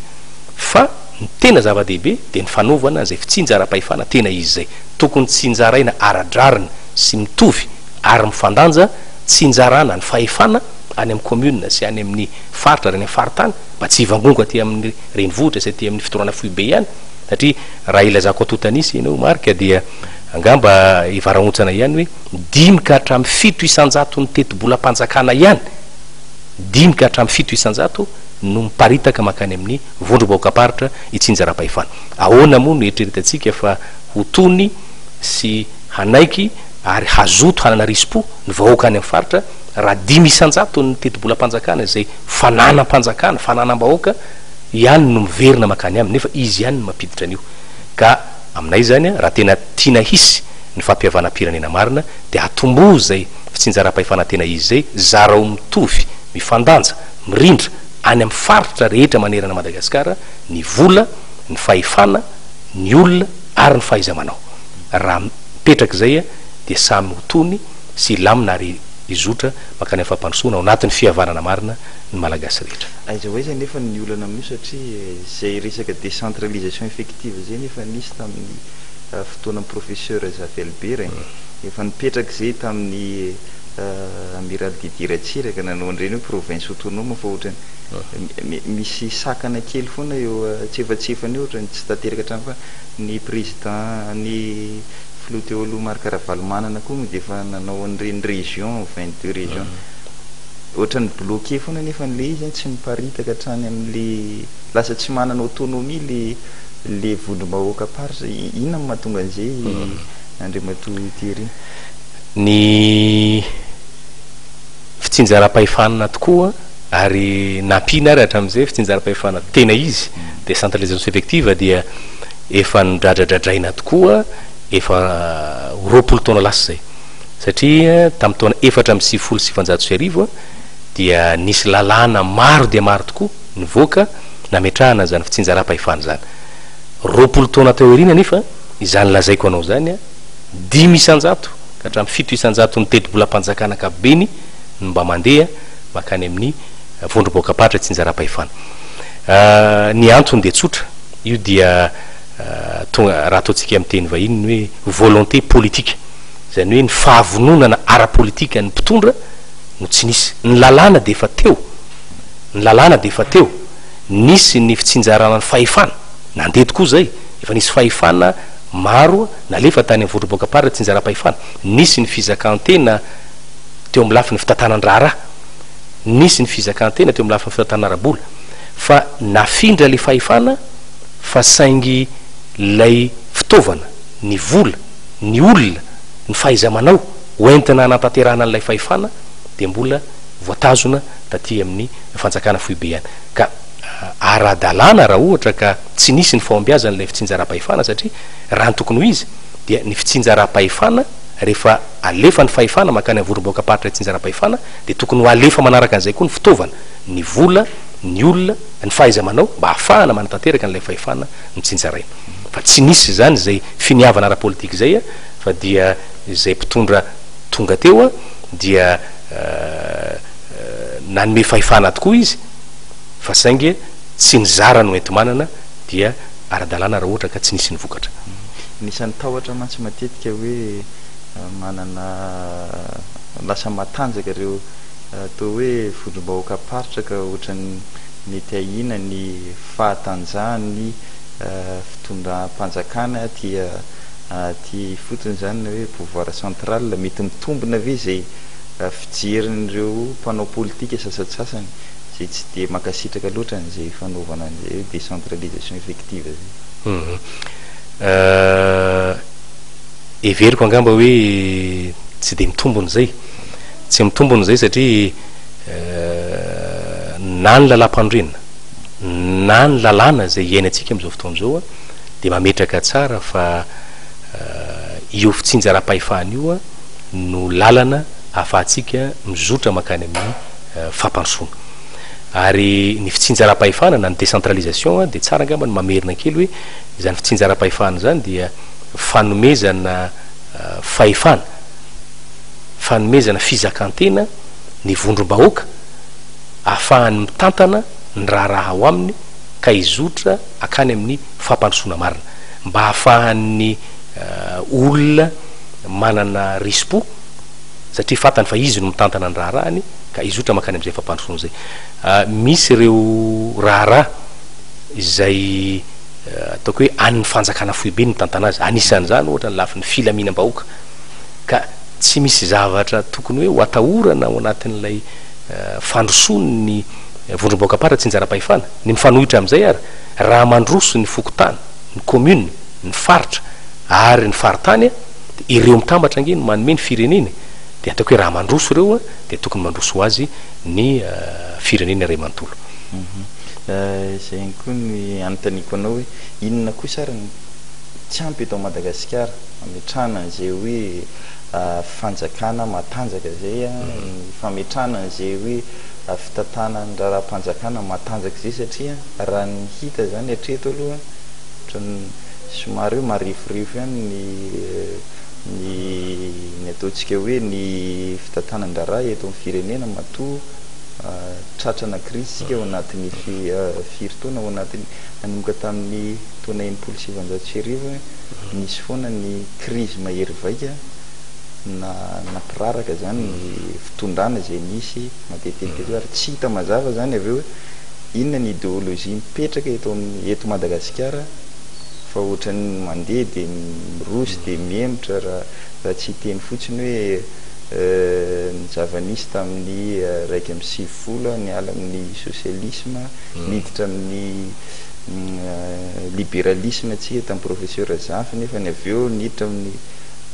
fa ny tena zava-dehibe dia ny fanaovana izay fitsinjaram-pahefana tena izy izay. Tokony tsinjaraina ara-drariny sy mitovy ary mifandanja tsinjarana ny fahefana any amin'ny commune sy any amin'ny faritra ary any amin'ny faritany mba tsy hivangongo aty amin'ny renivohitra sy aty amin'ny fitondrana foibe ihany satria raha ilazako antontan'isa ianao Marc dia angamba hivarahontsana ihany hoe dimy ka hatramin'ny fito isan-jaton'ny tetibolam-panjakana ihany dimy ka hatramin'ny 7% no miparitaka mankany amin'ny vondrom-bahoakam-paritra itsinjaram-pahefana. Ahoana moa no eritreretantsika fa ho tony sy hanaiky ary hazoto hanana risi-po ny vahoaka any amin'ny faritra raha 5% ny tetibolam-panjakana izay fananam-panjakana, fananam-bahoaka, ihany no miverina mankany aminy nefa izy ihany no mampiditra an'io. Ka aminay izany raha tena tiana hisy ny fampihavanam-pirenena marina dia atomboho izay fitsinjaram-pahefana tena izy izay, zarao mitovy, mifandanja, mirindra any amin'ny faritra rehetra manerana Madagasikara ny vola, ny fahefana, ny olona ary ny fahaiza-manao. Raha mipetraka izay dia samy ho tony sy hilamina ary hizotra mankany amin'ny fampandrosoana ao anatin'ny fihavanana marina ny Malagasy rehetra. Aiza ho aiza anefa ny olana amin'io satria izay resaka décentralisation effective izay nefa nisy tamin'ny fotoanan'ny Professeur Zafy Albert e. Efa nipetraka izay tamin'ny Amiral Didier Ratsiraka nanao an'ireny hoe province autonome fa ohatran'ny misy sakana kely foana eo antsefatsefany eo ohatran'ny tsy tanteraka hatramin'ny farany. Ny président ny filoha teo aloha Marc Ravalomanana koa moa dia efa nanao an'ireny région, 22 régions. Ohatran'ny bloqué foana nefa ilay izy an, tsy miparitaka hatrany amin'ilay, lasa tsy manana autonomie ilay ilay vondrom-bahoakam-paritra. Inona no mahatonga an'izay Andriamatoa Thierry? Ny fitsinjaram-pahefana tokoa ary nampiana ary hatramin'izay fitsinjaram-pahefana tena izy, décentralisation effective, dia efa nodradradradraina tokoa efa ho 20 taona lasa izay. Satria tamin'ny taona 1994 dia nisy lalàna maro dia maro tokoa nivoaka nametrahana an'izany fitsinjaram-pahefana izany. 20 taona tao aoriana anefa, izany lazaiko anao izany, 5% ka hatramin'ny 7% ny tetibolam-panjakana ankapobeny no mba mandeha mankany amin'ny vondrom-bahoakam-paritra itsinjaram-pahefana. Ny antony dia tsotra, io dia tonga, raha ataontsika amin'ny teny vahiny ny hoe volonté politique, izany hoe ny fahavononana ara-politikan'ny mpitondra no tsy nisy. Ny lalàna dia efa teo, ny lalàna dia efa teo, nisy ny fitsinjarana ny fahefana, nandeha tokoa izay, efa nisy fahefana maro nalefa tany amin'ny vondrom-boakam-paritra tsinjaram-pahefana, nisy ny fizakan-tena teo amin'ny lafiny fitantanan-draharaha, nisy ny fizakan-tena teo amin'ny lafiny fitantanana ara-bola, fa nafindra ilay fahefana fa saingy ilay fitaovana, ny vola, ny olona, ny fahaiza-manao hoentina hanatanterahana an'ilay fahefana dia mbola voatazona taty amin'ny fanjakana foibe ihany. Ka ara-dalàna raha ohatra ka tsy nisy ny fahombiazan'ilay fitsinjaram-pahefana satria raha ny tokony ho izy dia ny fitsinjaram-pahefana rehefa alefa ny fahefana mankany amin'ny vondrom-bahoakam-paritra itsinjaram-pahefana dia tokony ho alefa manaraka an'izay koa ny fitaovana, ny vola, ny olona, ny fahaiza-manao mba hahafahana manatanteraka an'ilay fahefana notsinjaraina. Fa tsy nisy izany izay finiavana ara-politika izay fa dia izay mpitondra tonga teo dia nanome fahefana tokoa izy fa saingy tsy nizara no enti-manana dia ara-dalàna raha ohatra ka tsy nisy ny vokatra. Anisan'ny tahotra mantsy matetika hoe manana lasa matanjaka ireo atao hoe vondrom-bahoakam-paritra ka ohatran'ny mety ahiana ny fahatanjahan'ny fitondram-panjakana aty aty ifotony izany na hoe pouvoir central. Mety mitombina ve izay fijerin'ireo mpanao politika sasantsasany izay tsy dia mankasitraka loatra an'izay fanaovana an'izay hoe décentralisation effective izay? Heveriko angamba hoe tsy dia mitombina izay. Tsy mitombina izay satria na ny lalàmpanorenana na ny lalàna izay iainantsika amin'izao fotoana izao dia mametraka tsara fa io fitsinjaram-pahefana io no lalana ahafahantsika mizotra mankany amin'ny fampandrosoana. Ary ny fitsinjaram-pahefana na ny décentralisation dia tsara angamba ny mamerina kely hoe izany fitsinjaram-pahefana izany dia fanomezana fahefana, fanomezana fizakan-tena ny vondrom-bahoaka ahafahany mitantana ny raharaha ao aminy ka hizotra hankany amin'ny fampandrosoana marina, mba hahafahan'ny olona manana risi-po satria fantany fa izy no mitantana ny raharahany ka hizotra mankany amin'izay fampandrosoana izay. Misy ireo raharaha izay ataoko hoe an'ny fanjakana foibe no mitantana azy, anisan'izany ohatra ny lafiny filaminam-bahoaka ka tsy misy zavatra tokony hoe ho atahorana ao anatin'ilay fandrosoan'ny vondrom-bahoakam-paritra tsinjaram-pahefana. Ny mifanohitra amin'izay ary, raha mandroso ny fokontany, ny commune, ny faritra ary ny faritany dia ireo mitambatra ange no manome ny firenena e! Dia ataoko hoe raha mandroso ireo dia tokony mandroso ho azy ny firenena iray manontolo. Izay ihany koa ny anontaniako anao hoe inona kosa ary ny tsy ampy eto Madagasikara hametrahana an'izay hoe fanjakana matanjaka izay, ny fametrahana an'izay hoe fitantanan'ny raharaham-panjakana matanjaka izay satria raha ny hita izany hatreto aloha ohatran'ny somary hoe mareforefo ihany ny ny ny ataontsika hoe ny fitantanan-draharaha eto amin'ny firenena matoa tratrana krizy isika ao anatin'ny firy taona ao anatin'ny nanomboka tamin'ny taona 1960 nisy foana ny krizy mahery vaika na nampiraraka izany ny fitondrana izay nisy matetitetika teo ary tsy hita mazava izany avy eo hoe inona ny idéologie mipetraka eto amin'ny eto Madagasikara fa ohatran'ny mandeha dia miroso dia mihemotra raha raha tsy hiteny fotsiny hoe ny zava-nisy tamin'ny 91 niala amin'ny socialisme niditra amin'ny libéralisme tsika tamin'ny professeur Zafy nefa ny avy eo niditra amin'ny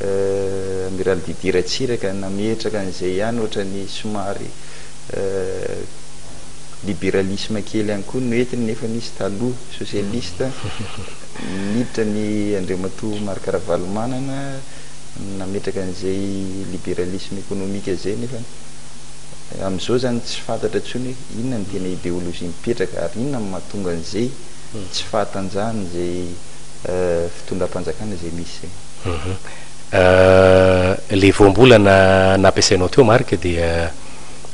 Amiral Didier Ratsiraka nametraka an'izay ihany ohatran'ny somary libéralisme kely ihany koa no entiny nefa nisy taloha socialiste niditra ny Andriamatoa Marc Ravalomanana nametraka an'izay libéralisme économique izay nefa amin'izao izany tsy fantatra intsony hoe inona no tena idéologie mipetraka ary inona no mahatonga an'izay tsy fahatanjahan'izay fitondram-panjakana izay misy izay. Ilay voambolana nampiasainao teo Marc dia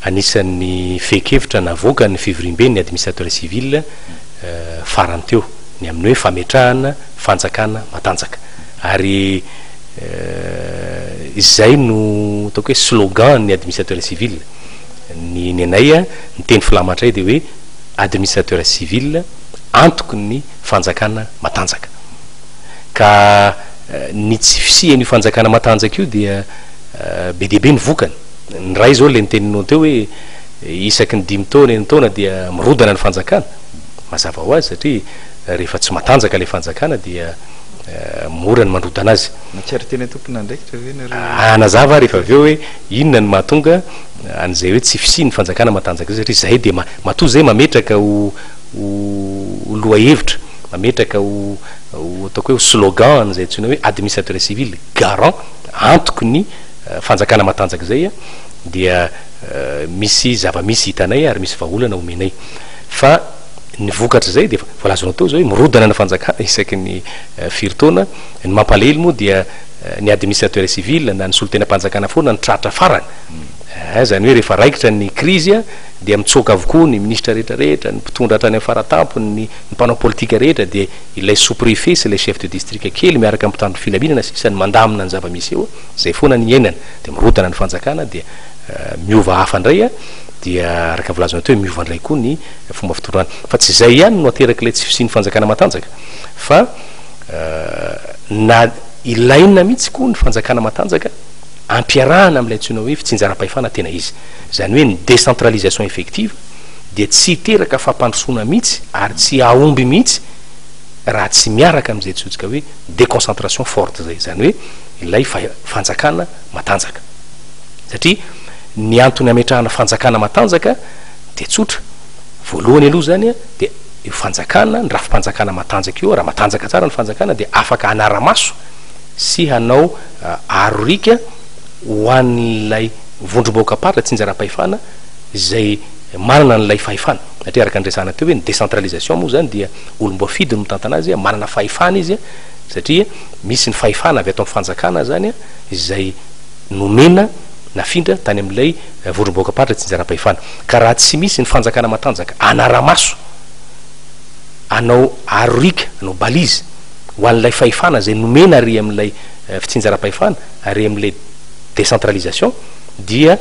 anisan'ny fehin-kevitra navoakan'ny fivoriamben'ny administrateur civil farany teo, ny amin'ny hoe fametrahana fanjakana matanjaka. Ary izay no ataoko hoe slogan ny administrateur civil. Ny ny anay, ny teny filamatray dia hoe administrateur civil antoky ny fanjakana matanjaka. Ka ny tsy fisian'io fanjakana matanjaka io dia be dia be ny vokany. Ny iray izao ilay niteninao teo hoe isaky ny dimy taona, enin-taona dia mirodana ny fanjakana. Mazava ho azy satria rehefa tsy matanjaka ilay fanjakana dia mora ny mandrodana azy. Mahatsiaro tena tompon'andraikitra ve nareo? Hanazava aho rehefa avy eo hoe inona no mahatonga an'izay hoe tsy fisian'ny fanjakana matanjaka izay satria izahay dia matoa izay mametraka ho ho lohahevitra, mametraka ho ho ataoko hoe ho slogan an'izay antsoina hoe administrateur civil garant, antoky ny fanjakana matanjaka izay dia misy zava-misy hitanay ary misy vahaolana omenay. Fa ny vokatr'izay dia efa voalazanao teo izao hoe mirodana ny fanjakana isaky ny firy taona. Ny mampalahelo moa dia ny administrateur civil na ny solontenam-panjakana foana no tratra farany. Izany hoe rehefa raikitra ny krizy dia mitsoaka avokoa ny minisitra rehetra rehetra, ny mpitondra hatrany amin'ny faratampony, ny mpanao politika rehetra dia ilay sous préfet sy ilay chef de district kely miaraka amin'ny mpitandro filaminana sisa no mandamina ny zava-misy eo. Izay foana ny iainana. Dia mirodana ny fanjakana dia miova hafa indray dia araka ny voalazanao teo hoe miova indray koa ny fomba fitondrana. Fa tsy izay ihany no aterak'ilay tsy fisian'ny fanjakana matanjaka fa na ilaina mihitsy koa ny fanjakana matanjaka ampiarahana amin'ilay antsoina hoe fitsinjaram-pahefana tena izy. Izany hoe ny décentralisation effective dia tsy hiteraka fampandrosoana mihitsy ary tsy hahomby mihitsy raha tsy miaraka amin'izay antsointsika hoe déconcentration forte izay. Izany hoe ilay fanjakana matanjaka. Satria ny antony hametrahana fanjakana matanjaka dia tsotra, voalohany aloha izany dia io fanjakana, ny rafi-panjakana matanjaka io, raha matanjaka tsara ny fanjakana dia afaka hanara-maso sy hanao aro riaka ho an'ilay vondrom-bahoakam-paritra tsinjaram-pahefana izay manana an'ilay fahefana. Satria araka ny resahana teo hoe ny décentralisation moa izany dia olom-boafidy no mitantana azy, manana fahefana izy satria misy ny fahefana avy ato amin'ny fanjakana izany izay nomena nafindra tany amin'ilay vondrom-bahoakam-paritra tsinjaram-pahefana. Ka raha tsy misy ny fanjakana matanjaka hanara-maso, hanao aro riaka, hanao balise ho an'ilay fahefana izay nomena ary amin'ilay fitsinjaram-pahefana, ary amin'ilay décentralisation dia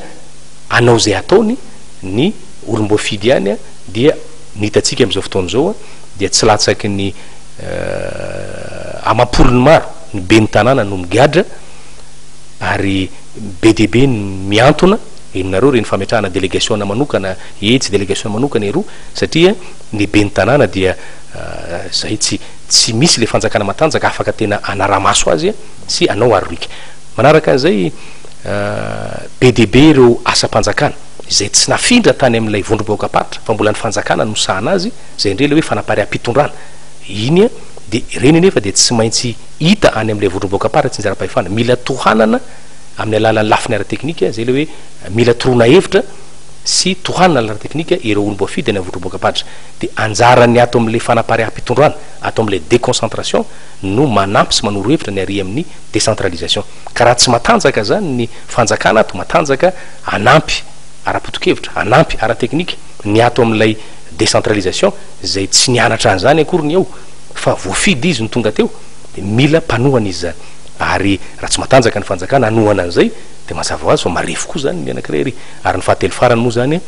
hanao izay ataony ny olom-boafidy ihany dia ny hitantsika amin'izao fotoana izao dia tsy latsaky ny amam-polony maro ny ben'ny tanàna no migadra ary be dia be ny mihantona, henonareo ireny fametrahana delegasiona manokana etsy, delegasiona manokana eroa, satria ny ben'ny tanàna dia izay tsy tsy misy ilay fanjakana matanjaka afaka tena hanara-maso azy sy hanao aro-riaka. Manaraka an'izay, be dia be ireo asam-panjakana izay tsy nafindra tany amin'ilay vondrom-bahoakam-paritra fa mbola ny fanjakana no misahana azy, izay indray ilay hoe fanapariaham-pitondrana iny dia ireny anefa dia tsy maintsy hita any amin'ilay vondrom-bahoakam-paritra tsinjaram-pahefana. Mila tohanana amin'ny alalan'ny lafiny ara-teknika, izay ilay hoe mila toroana hevitra sy tohanana ara-teknika ireo olom-boafidy any amin'ny vondrom-bahoakam-paritra. Dia anjaran'ny ato amin'ilay fanapariaham-pitondrana, ato amin'ilay déconcentration no manampy sy manoro hevitra ny ary amin'ny décentralisation. Ka raha tsy matanjaka izany ny fanjakana ato, matanjaka hanampy ara-potokevitra, hanampy ara-teknika ny ato amin'ilay décentralisation izay tsy nianatra an'izany akory ny eo fa voafidy izy no tonga teo dia mila mpanohana izy izany. Ary raha tsy matanjaka ny fanjakana hanohana an'izay dia mazava ho azy fa marefo koa izany ny anankiray ary. Ary ny fahatelo farany moa izany,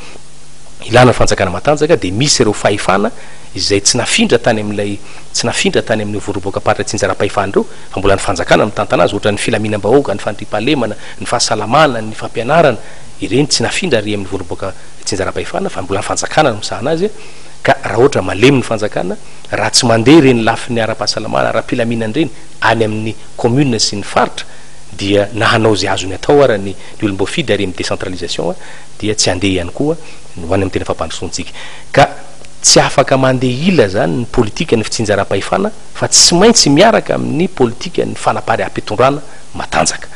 ilana ny fanjakana matanjaka dia misy ireo fahefana izay tsy nafindra tany amin'ilay, tsy nafindra tany amin'ireo vondrom-boakam-paritra tsinjaram-pahefana ireo fa mbola ny fanjakana no mitantana azy, ohatran'ny filaminam-bahoaka, ny fandriampahalemana, ny fahasalamana, ny fampianarana, ireny tsy nafindra ary amin'ny vondrom-boaka tsinjaram-pahefana fa mbola ny fanjakana no misahana azy. Ka raha ohatra malemy ny fanjakana, raha tsy mandeha ireny lafiny ara-pahasalamana, ara-pilaminana ireny any amin'ny commune sy ny faritra dia na hanao izay azony atao ara ny ny olom-boafidy ary amin'ny décentralisation dia tsy handeha ihany koa ny ho any amin'ny tena fampandrosoantsika. Ka tsy afaka mandeha ila izany ny politikan'ny fitsinjaram-pahefana fa tsy maintsy miaraka amin'ny politikan'ny fanapariaham-pitondrana matanjaka.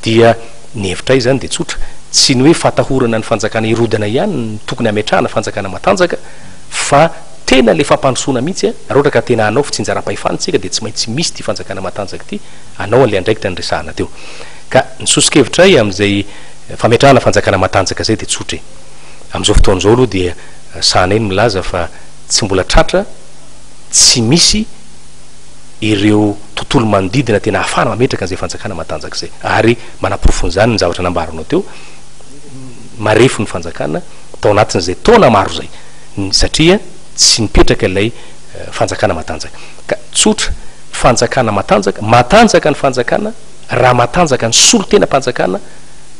Dia ny hevitray izany dia tsotra, tsy ny hoe fatahorana ny fanjakana hirodana ihany no tokony hametrahana fanjakana matanjaka fa tena ilay fampandrosoana mihitsy, raha ohatra ka tena hanao fitsinjaram-pahefana isika dia tsy maintsy misy ity fanjakana matanjaka ity hanao an'ilay andraikitra niresahana teo. Ka ny soso-kevitray amin'izay fametrahana fanjakana matanjaka izay dia tsotra e. Amin'izao fotoana izao aloha dia sahanay ny milaza fa tsy mbola tratra, tsy misy ireo tontolo manodidina tena ahafahana mametraka an'izay fanjakana matanjaka izay. Ary manaporofo an'izany ny zavatra nambaranao teo. marefo ny fanjakana tao anatin'izay taona maro izay satria tsy nipetraka ilay fanjakana matanjaka. Ka tsotra, fanjakana matanjaka, matanjaka ny fanjakana raha matanjaka ny solontenam-panjakana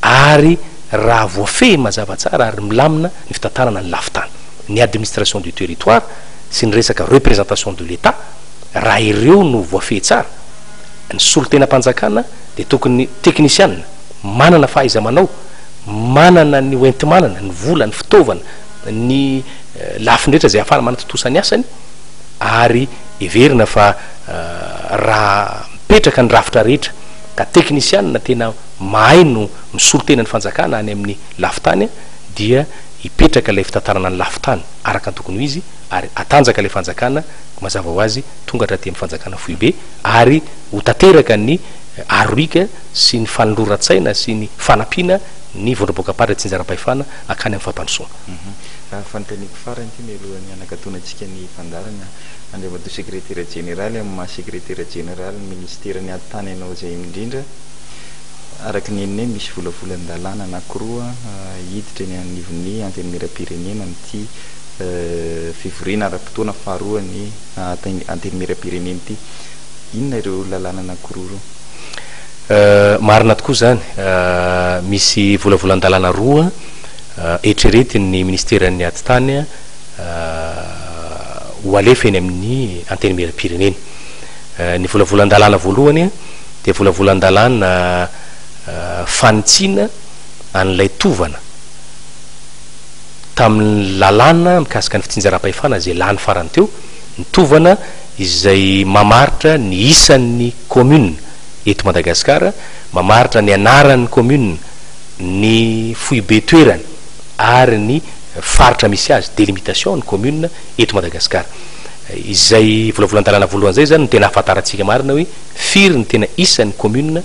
ary raha voafehy mazava tsara ary milamina ny fitantanana ny lafin-tany, ny administration du territoire sy ny resaka représentation de l'Etat, raha ireo no voafehy tsara, ny solontenam-panjakana dia tokony teknisiana manana fahaiza-manao, manana ny hoenti-manana, ny vola, ny fitaovana, ny lafiny rehetra izay ahafahana manatontosa ny asany ary heverina fa raha mipetraka ny rafitra rehetra ka teknisianina tena mahay no misolo tena ny fanjakana any amin'ny lafin-tany dia hipetraka ilay fitantanana ny lafin-tany araka ny tokony ho izy ary hatanjaka ilay fanjakana mazava ho azy tonga hatraty amin'ny fanjakana foibe ary ho tanteraka ny aro-riaka sy ny fanoloran-tsaina sy ny fanampiana ny vondrom-boakam-paritra tsinjaram-pahefana hankany amin'ny fampandrosoana. Fanontaniako farany ity mialohan'ny hanakatonantsika ny fandaharana, Andriamatoa Sekretera Jeneraly, amin'ny maha Sekretera Jeneralin'ny Minisiteran'ny Ady Tany anao izay indrindra, araka ny henonay misy volavolan-dalàna anankiroa hiditra eny anivon'ny Antenimierampirenena amin'ity fivoriana ara-potoana faharoan'ny Antenimierampirenena ity. Inona ireo lalàna anankiroa ireo? Marina tokoa izany. Misy volavolan-dalàna roa eritreretin'ny Minisiteran'ny Ady Tany ho alefa eny amin'ny Antenimierampirenena. Ny volavolan-dalàna voalohany dia volavolan-dalàna fanitsiana an'ilay tovana tamin'ny lalàna mikasika ny fitsinjaram-pahefana izay lany farany teo, ny tovana izay mamaritra ny isan'ny commune eto Madagasikara, mamaritra ny anaran'ny commune, ny foibe toerany ary ny faritra misy azy, délimitation ny commune eto Madagasikara. Izay volavolan-dalàna voalohany izay izany no tena ahafantarantsika marina hoe firy ny tena isan'ny commune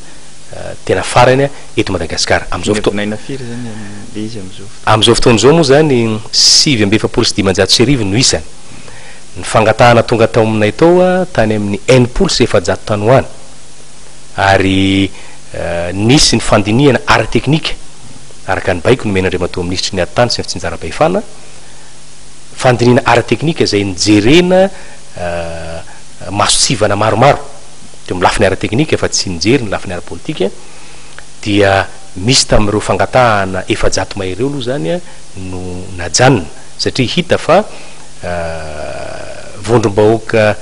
tena farany eto Madagasikara. Amin'izao fotoana. Vinavinaina firy izany ilay izy amin'izao fotoana? Amin'izao fotoana izao moa izany 449 sy no isany. Ny fangatahana tonga tao aminay tao tany amin'ny 460 tany ho any ary nisy ny fandinihana ara-teknika araka ny baiko nomen'Andriamatoa Minisitry ny Ady Tany sy ny Fitsinjaram-pahefana, fandinihana ara-teknika izay nijerena mason-tsivana maromaro teo amin'ny lafiny ara-teknika fa tsy nijery ny lafiny ara-politika dia misy tamin'ireo fangatahana 400 mahery ireo aloha izany no najanona satria hita fa vondrom-bahoaka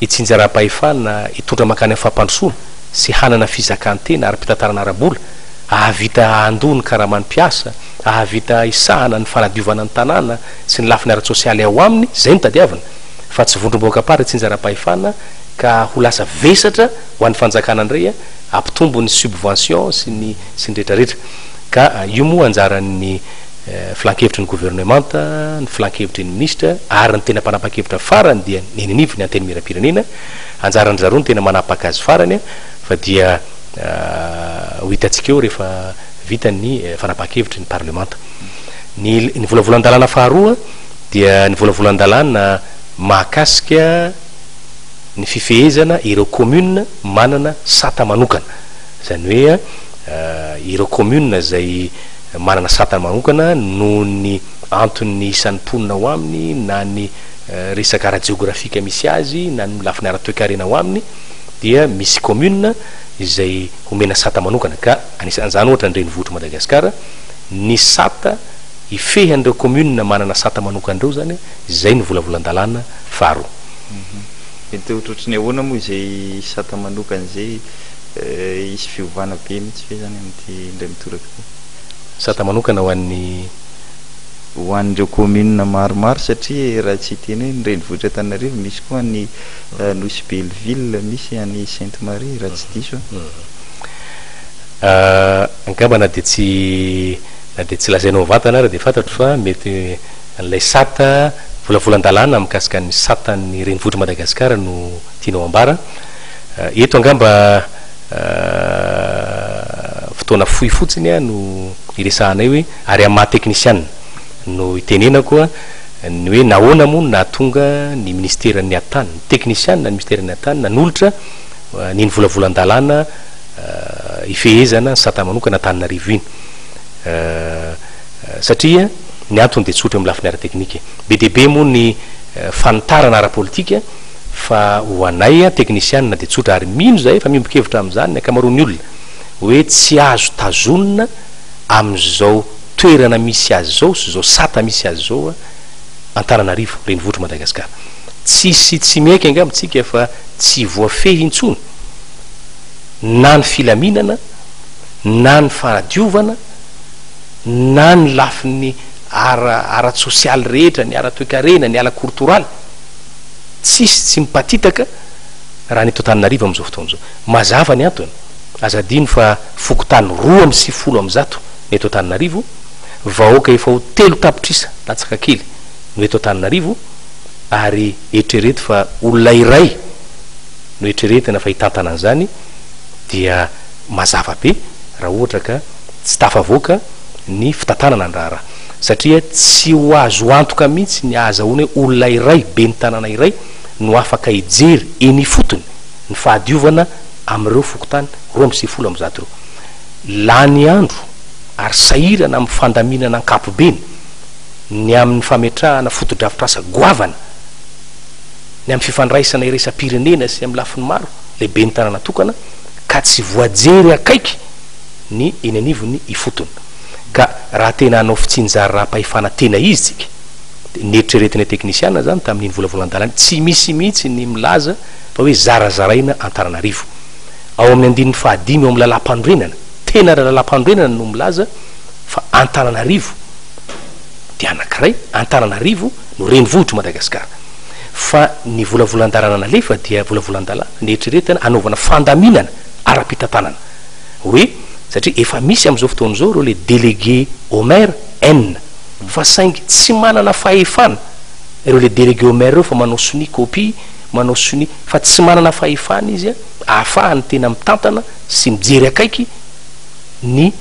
itsinjaram-pahefana hitondra mankany amin'ny fampandrosoana sy hanana fizakan-tena ara-pitantanana ara-bola, hahavita handoa ny karaman'ny mpiasa, hahavita hisahana ny fanadiovana ny tanàna sy ny lafiny ara-tsosialy ao aminy, izay no tadiavina, fa tsy vondrom-bahoakam-paritra itsinjaram-pahefana ka ho lasa vesatra ho an'ny fanjakana indray hampitombo ny subvention sy ny sy ny rehetra rehetra. Ka io moa anjaran'ny filankevitry ny governemanta, ny filankevitry ny minisitra ary ny tena mpanapa-kevitra farany dia ny eny anivon'ny Antenimierampirenena. Anjaran-dry zareo no tena manapaka azy farany fa dia ho hitantsika eo rehefa vita ny fanapahan-kevitry ny parlemanta. Ny ny volavolan-dalàna faharoa dia ny volavolan-dalàna mahakasika ny fifehezana ireo commune manana sata manokana. Izany hoe ireo commune izay manana sata manokana noho ny anton'ny isan'ny mponina ao aminy na ny resaka ara-jeografika misy azy na ny lafiny ara-toekarena ao aminy dia misy commune izay homena sata manokana ka anisan'izany ohatra ny renivohitr'i Madagasikara, ny sata hifehy an'ireo commune manana sata manokana ireo izany, izay no volavolan-dalàna faharoa. Mety ohatrohatry ny ahoana moa izay sata manokana izay? Hisy fiovana be mihitsy ve izany amin'ity indray mitoraka ity? Sata manokana ho an'ny. Ho an'ireo commune maromaro satria raha tsy hiteny hoe ny renivohitra Antananarivo misy koa any Nosy Be ville, misy any Sainte Marie raha tsy diso aho. Angamba na dia tsy na dia tsy lazainao mivantana ary dia fantatro fa mety an'ilay sata volavolan-dalàna mikasika ny satan'ny renivohitr'i Madagasikara no tianao ambara. Eto angamba fotoana fohy fotsiny no iresahanay hoe ary amin'ny maha teknisiana no itenenako ny hoe nahoana moa no nahatonga ny minisiteran'ny Atany, ny teknisiana ny minisiteran'ny Atany nanolotra an'iny volavolan-dalàna ifehezana ny sata manokana Antananarivo iny. Satria ny antony dia tsotra eo amin'ny lafiny ara-teknika. Be dia be moa ny fanitarana ara-politika fa ho anay teknisianina dia tsotra ary mino izahay fa miombon-kevitra amin'izany ny ankamaroan'ny olona hoe tsy azo tazonina amin'izao toerana misy azy izao sy izao sata misy azy izao Antananarivo, renivohitr'i Madagasikara. Tsisy tsy miaiky angamba tsika fa tsy voafehy intsony na ny filaminana na ny fanadiovana na ny lafiny ara ara-tsosialy rehetra, ny ara-toekarena, ny ala-kortoraly. Tsisy tsy mipatitaka raha ny eto Antananarivo amin'izao fotoana izao. Mazava ny antony, aza adino fa fokontany 192 ny eto Antananarivo, vahoaka efa ho 3 tapitrisa latsaka kely no eto Antananarivo ary eritrereto fa olona iray no eritreretina fa hitantana an'izany dia mazava be raha ohatra ka tsy tafavoaka ny fitantanana ny raharaha satria tsy ho azo antoka mihitsy ny ahazahoana hoe olona iray, ben'ny tanàna iray no afaka hijery eny ifotony ny fahadiovana amin'ireo fokontany 192 ireo. Lany andro ary sahirana amin'ny fandaminana ankapobeny ny amin'ny fametrahana fotodrafitrasa goavana, ny amin'ny fifandraisana iraisam-pirenena sy amin'ny lafiny maro ilay ben'ny tanàna tokana ka tsy voajery akaiky ny eny anivon'ny ifotony. Ka raha tena hanao fitsinjaram-pahefana tena izy tsika, dia neritreretinay teknisiana izany tamin'iny volavolan-dalàna iny, tsy misy mihitsy ny milaza fa hoe zarazaraina Antananarivo. Ao amin'ny andininy fahadimy ao amin'ny lalàmpanorenana, tena lalàmpanorenana no milaza fa Antananarivo dia anankiray, Antananarivo no renivohitr'i Madagasikara. Fa ny volavolan-dalàna nalefa dia volavolan-dalàna neritreretina hanaovana fandaminana ara-pitantanana. Hoe satria efa misy amin'izao fotoana izao ireo le délégué au maire, N, fa saingy tsy manana fahefana ireo le délégué au maire ireo fa manao sonia copie, manao sonia fa tsy manana fahefana izy ahafahany tena mitantana sy mijery akaiky ny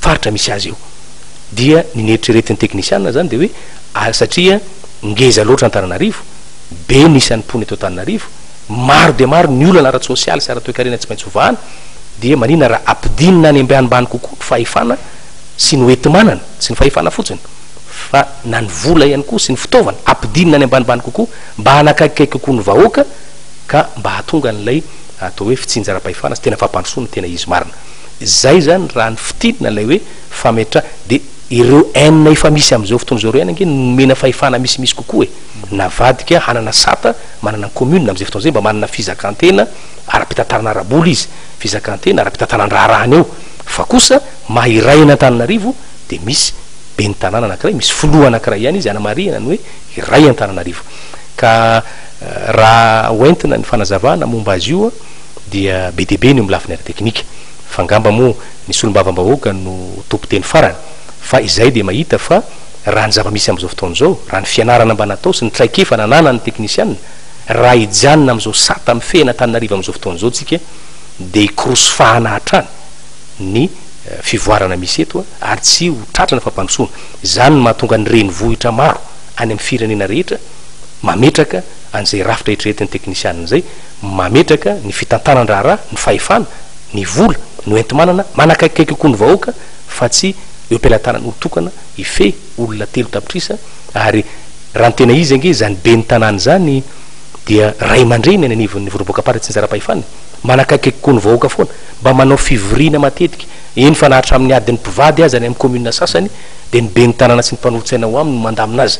faritra misy azy eo. Dia ny neritreretin'ny teknisiana izany dia hoe ary satria ngeza loatra Antananarivo, be ny isan'ny mponina eto Antananarivo, maro dia maro ny olana ara-tsosialy sy ara-toekarena tsy maintsy hovahana, dia manina raha ampidinina any ambanimbany kokoa ny fahefana sy ny hoenti-manana, tsy ny fahefana fotsiny fa na ny vola ihany koa sy ny fitaovana, ampidinina any ambanimbany kokoa mba hanakaikikaiky kokoa ny vahoaka ka mba hahatonga an'ilay atao hoe fitsinjaram-pahefana sy tena fampandrosoana tena izy marina. Izay izany raha ny fintinina ilay hoe fametra dia ireo haine efa misy amin'izao fotoana izao ireo ihany ange no nomena fahefana misimisy kokoa e! Navadika hanana sata manana ny commune amin'izay fotoana izay mba manana fizakan-tena ara-pitantarana ara-bola izy, fizakan-tena ara-pitantanan-draharahany eo, fa kosa maha iray an'Antananarivo dia misy ben'ny tanàna anankiray, misy filoha anankiray ihany izy hanamarihana ny hoe iray Antananarivo. Ka raha hoentina ny fanazavana momba azy io dia be dia be ny eo amin'ny lafiny ara-teknika, fa angamba moa ny solombavambahoaka no tompon-teny farany, fa izay dia mahita fa raha ny zava-misy amin'izao fotoana izao, raha ny fianarana mba natao sy ny traikefa nananan'ny teknisiana, Raha hijanona amin'izao sata mifehy an'Antananarivo amin'izao fotoana izao tsika dia hikorosy fahana hatrany ny fivoarana misy eto ary tsy ho tratra ny fampandrosoana. Izany no mahatonga ny renivohitra maro any amin'ny firenena rehetra mametraka an'izay rafitra eritreretin'ny teknisianina izay, mametraka ny fitantanan-draharaha, ny fahefana, ny vola no enti-manana, manakaikikaiky kokoa ny vahoaka fa tsy eo am-pelatanan'olon-tokana hifehy olona 3 tapitrisa ary Raha ny tena izy ange izany ben'ny tanàna izany dia ray aman-dreny any anivon'ny vondrom-boakam-paritra itsinjaram-pahefana e! Manakaikaiky koa ny vahoaka foana, mba manao fivoriana matetika, eny fa na hatramin'ny adin'ny mpivady aza any amin'ny commune sasany dia ny ben'ny tanàna sy ny mpanolotsaina ao aminy no mandamina azy.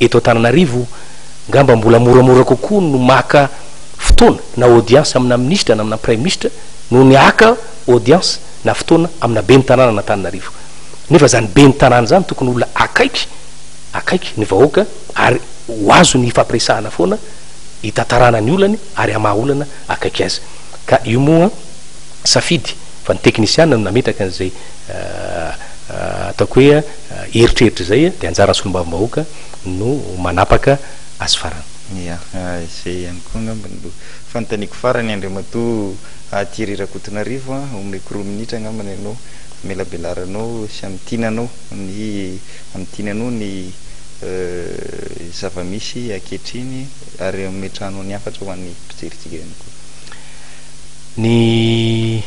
Eto Antananarivo ngamba mbola moramora kokoa no maka fotoana na audience amina minisitra na amina praiminisitra noho ny haka audience na fotoana amina ben'ny tanànan'Antananarivo. Nefa izany ben'ny tanàna izany tokony olona akaiky akaiky ny vahoaka ary ho azony hifampiresahana foana, hitantarana ny olany ary hamaha olana akaiky azy. Ka io moa safidy fa ny teknisiana no nametraka an'izay ataoko hoe eritreritra izay dia anjaran'ny solombavambahoaka no manapaka azy farany. Ia, izay ihany koa angamba no fanontaniako farany Andriamatoa Thierry Rakotonarivo a, omeko roa minitra angambany ianao hamelabelaranao sy hamintinanao ny Amintinanao ny zava-misy ankehitriny ary ametrahanao ny hafatra ho an'ny mpijerintsika ihany koa. Ny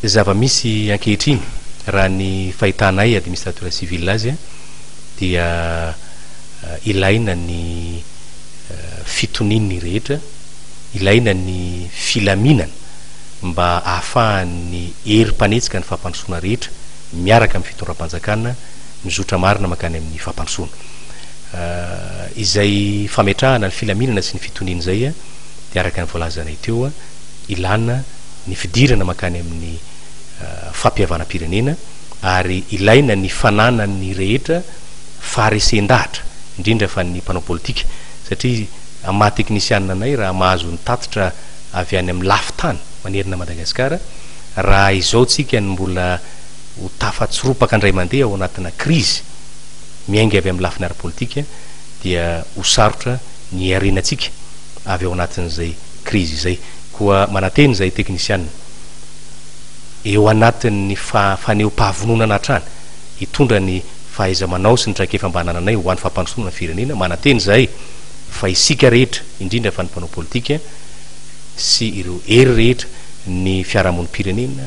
zava-misy ankehitriny, Raha ny fahitanay administrateur civil azy dia ilaina ny fitonian'ny rehetra, ilaina ny filaminana mba ahafahan'ny hery mpanetsika ny fampandrosoana rehetra miaraka amin'ny fitondram-panjakana mizotra marina mankany amin'ny fampandrosoana. Izay fametrahana ny filaminana sy ny fitoniana izay dia araka ny voalazanay teo, ilana ny fidirana mankany amin'ny fampihavanam-pirenena ary ilaina ny fananan'ny rehetra faharesen-dahatra, indrindra fa ny mpanao politika satria amin'ny maha teknisianina anay raha mahazo ny tatitra avy any amin'ny lafin-tany manerana Madagasikara, raha izao tsika no mbola ho tafatsoropaka indray mandeha ao anatina krizy miainga avy amin'ny lafiny ara-politika dia ho sarotra ny hiarenantsika avy ao anatin'izay krizy izay. Koa manantena izahay teknisianina eo anatin'ny fanehoam-pahavononana hatrany hitondra ny fahaiza-manao sy ny traikefa mba anananay ho an'ny fampandrosoana ny firenena. Manantena izahay fa isika rehetra, indrindra fa ny mpanao politika sy ireo hery rehetra, ny fiarahamonim-pirenena,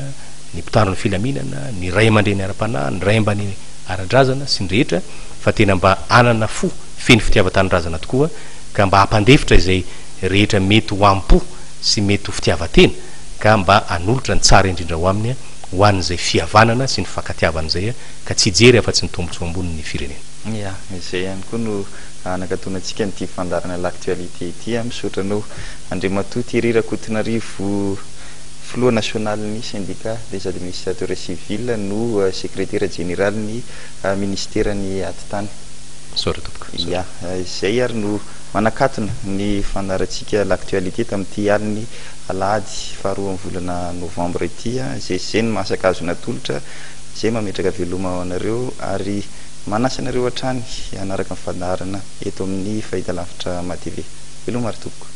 ny mpitandro ny filaminana, ny ray aman-dreny ara-panahy, ny ray aman-dreny ara-drazana sy ny rehetra fa tena mba hanana fo feno fitiavan-tanindrazana tokoa ka mba hampandefitra izay rehetra mety ho am-po sy mety ho fitiavan-tena ka mba hanolotra ny tsara indrindra ho aminy ho an'izay fihavanana sy ny fankatiavana izay ka tsy hijery afa-tsy ny tombontsoa ambony ny firenena. Ya, izay ihany koa no hanakatonantsika an'ity fandaharana L'actualité ity. Misaotra anao Andriamatoa Thierry Rakotonarivo, Filoha nasionalin'ny Syndicat des administrateurs civils no sekretera jeneralin'ny Minisiteran'ny Atitany. Misaotra tompoko. Ya, izay ary no manakatona ny fandaharantsika L'actualité tamin'ity alin'ny alahady faharoa amin'ny volana novambra ity. Izay sy izay no masaka azo natolotra, izay mametraka veloma ho anareo ary manasa anareo hatrany hanaraka ny fandaharana eto amin'ny fahitalavitra MATV. Veloma ary tompoko.